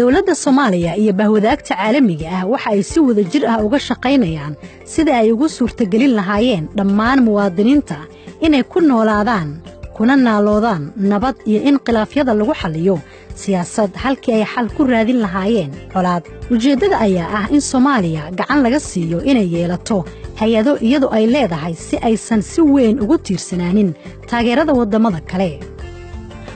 Dowladda Soomaaliya iyo bahwadaagta caalamiga ah waxa ay si wada jir ah uga shaqaynayaan sida ay ugu suurtagelin lahaayeen dhammaan muwaadiniinta inay ku noolaadaan kuna naaloodaan nabad iyo in khilaafyada lagu xalliyo siyaasad halkii ay xal ku raadin lahaayeen colaad. Ujeeddada ayaa ah in Soomaaliya gacan laga siiyo inay yeelato hay-ado iyadu ay leedahay si aysan si weyn ugu tiirsanaanin taageerada waddamada kale.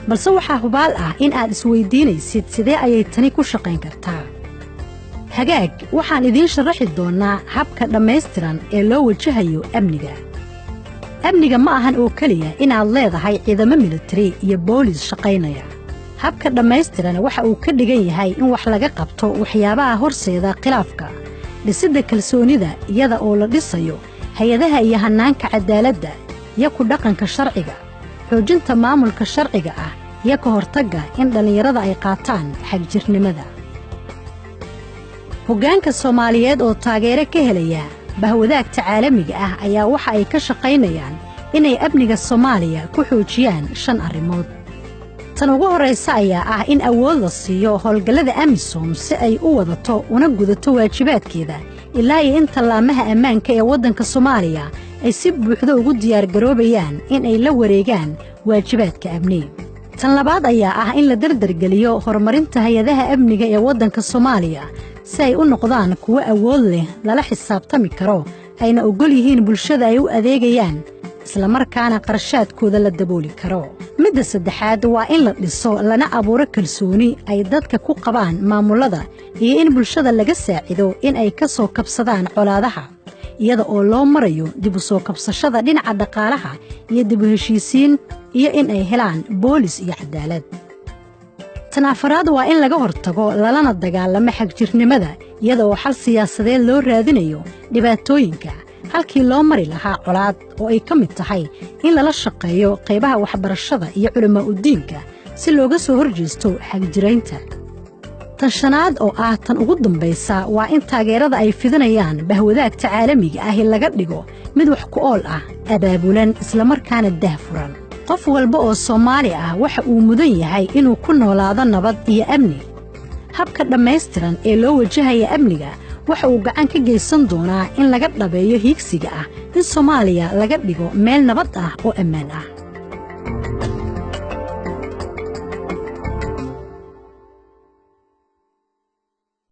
Balse waxaa hubaal ah in aad isweydiinaysid sidee ayay tani ku shaqayn kartaa. Hagaag, waxaan idiin sharaxi doonnaa habka dhammaystiran ee loo wajahayo amniga. Amniga ma ahan oo keliya inaad leedahay ciidamo militari iyo boolis shaqaynaya. Habka dhammaystiran waxa uu ka dhigan yahay in wax laga qabto waxyaabaha horseeda khilaafka, dhisidda kalsoonida iyada oo la dhisayo hay-adaha iyo hannaanka cadaaladda iyo ku dhaqanka sharciga, xoojinta maamulka sharciga ah iyo ka hortagga in dhallinyarada ay qaataan xagjirnimada. Hoggaanka Soomaaliyeed oo taageero ka helaya bahwadaagta caalamiga ah ayaa waxa ay ka shaqaynayaan inay amniga Soomaaliya ku xoojiyaan shan arrimood. Tan ugu horraysa ayaa ah in awood la siiyo howlgallada AMISOM si ay u wadato una gudato waajibaadkeeda ilaa iyo in tallaamaha ammaanka ee waddanka Soomaaliya ay si buuxda ugu diyaargaroobayaan in ay la wareegaan waajibaadka amni. Tan labaad ayaa ah in la dardargeliyo horumarinta hay-adaha amniga ee waddanka Soomaaliya si ay u noqdaan kuwo awood leh, lala xisaabtami karo, ayna oggol yihiin bulshada ay u adeegayaan, islamarkaana qarashaadkooda la dabooli karo. Midda saddexaad waa in la dhiso lana abuuro kalsooni ay dadka ku qabaan maamullada iyo in bulshada laga saacido in ay ka soo kabsadaan colaadaha iyada oo loo marayo dib u soo kabsashada dhinaca dhaqaalaha iyo dib u heshiisiin iyo in ay helaan boolis iyo cadaalad. Tan afaraad waa in laga hortago lalana dagaalamo xagjirnimada iyada oo xal siyaasadeed loo raadinayo dhibaatooyinka halkii loo mari lahaa colaad, oo ay ka mid tahay in lala shaqeeyo qaybaha waxbarashada iyo culamaa udiinka si looga soo horjeesto xagjiraynta. Tan shanaad oo ah tan ugu dambaysa waa in taageerada ay fidinayaan bahwadaagta caalamiga ahi laga dhigo mid wax ku ool ah, abaabulan, islamarkaana dahfuran. Qof walba oo Soomaali ah waxa uu mudan yahay inuu ku noolaado nabad iyo amni. Habka dhammaystiran ee loo wajahaya amniga waxa uu gacan ka geysan doonaa in laga dhabeeyo hiigsiga ah in Soomaaliya laga dhigo meel nabad ah oo ammaan ah.